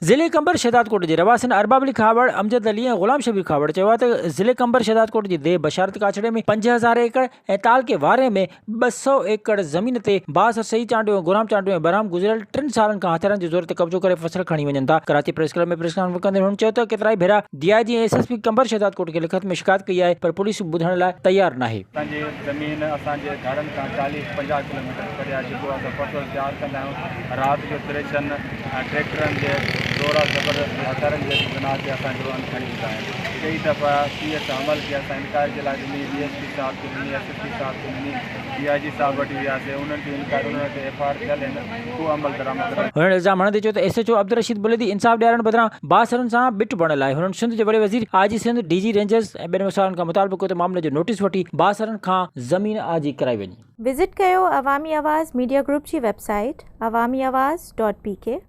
ضلعي قمبر شهدادڪوٽ جي رهواسين ارباب علي کهاوڙ، امجد علي ۽ غلام شبير کهاوڙ چيو آهي ته ضلعي قمبر شهدادڪوٽ جي ديهه بشارت ڪاڇڙي ۾ 5000 ايڪڙ ۽ تعلقي وارهه ۾ 200 ايڪڙ زمين تي بااثر سعيد چانڊيو ۽ گهرام چانڊيو ۽ بهرام گذريل ٽن سالن کان هٿيارن جي زور تي قبضو ڪري فصل کڻي وڃن ٿا. Karachi press club ۾ press conference ڪندي هنن چيو ته ڪيترائي ڀيرا D I G ۽ S S P Qambar Shahdadkot کي لکت ۾ شڪايت ڪئي آهي پر پوليس ٻڌڻ لاء تيار ناهي. اسان جي زمين اسان جي گهرن کان 40 50 ڪلوميٽر پري آهي جيڪو اسان فصل تيار ڪندا آهيون رات جو ٿريشرن ۽ ٽريڪٽرن جي زور زبردستي هٿيارن جي بنا تي اسان جو ان کڻي ويندا آهن ڪئي دفعا پي ايس حمل کي اسان انڪوائري جي لاء ڏني ڊي ايس پي صاحب کي ڏني ايس ايس پي صاحب کي ڏني ڊي I جي صاحب وٽ وياسي انهن جي انڪوائري انهن تي ايف I R ٿيل آهن ڪو عمل درآمد نه هنن الزام هڻندي چيو ته S H O Abdul Rashid Buledi انصاف ڏيارڻ بدران بااثرن سان ٻٽ بڻيل آهي. هنن سنڌ جي وڏي وزير، آء جي سنڌ، ڊي جي رينجرز ۽ ٻين وسارن کان مطالبو ڪيو ته معاملي جو نوٽيس وٺي بااثرن کان زمين آجي ڪرائي وڃي. وزٽ ڪيو عوامي آواز ميڊيا گروپ جي website Awami Awaz dot P K.